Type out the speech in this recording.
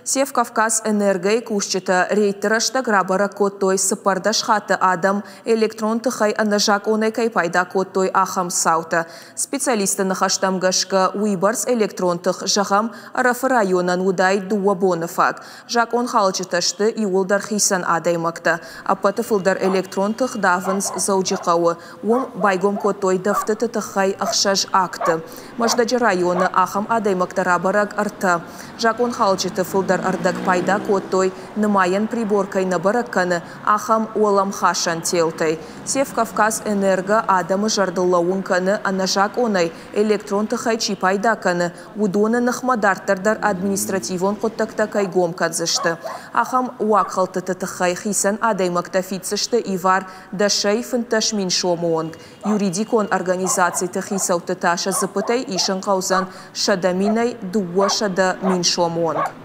Севкавказ-Энерго-йы кусджытӕ рейдты рӕстӕг рабӕрӕг кодтой 14 хатты адӕм электрон тыхӕй ӕнӕзакъонӕй кӕй пайда кодтой, ахӕм цаутӕ. Специалистты ныхӕстӕм гӕсгӕ, уыйбӕрц электрон тых, зӕгъӕм, Ӕрӕфы районӕн уыдаид 2 боны фаг. Закъонхалджытӕ сты иууылдӕр хицӕн адӕймӕгтӕ. Ӕппӕты фылдӕр электрон тых давынц Дзӕуджыхъӕуы. Уым байгом кодтой дӕвдтыты тыххӕй 6 акты. Мӕздӕджы районы ахӕм адӕймӕгтӕ рабӕрӕг 3. Закъонхалджыты фылдӕр ӕрдӕг пайда кодтой, нымайӕн прибор кӕй нӕ бӕрӕг кӕны, ахӕм уӕлӕмхасӕн телтӕй. Севкавказ-Энерго адӕмы зӕрдыл лӕууын кӕны, ӕнӕзакъонӕй электрон тыхӕй чи пайда кӕны, уыдоны ныхмӕ дарддӕр дӕр административон хъуыддӕгтӕ кӕй гом кӕндзысты. Ахӕм уагхӕлдтыты тыххӕй хицӕн адӕймӕгтӕ фиддзысты ивар 10-ӕй 15 000 сомы онг. Юридикон организациты хицӕутты та сӕ дзыппытӕй исын хъӕудзӕн 100 000-ӕй 200 000 сомы онг.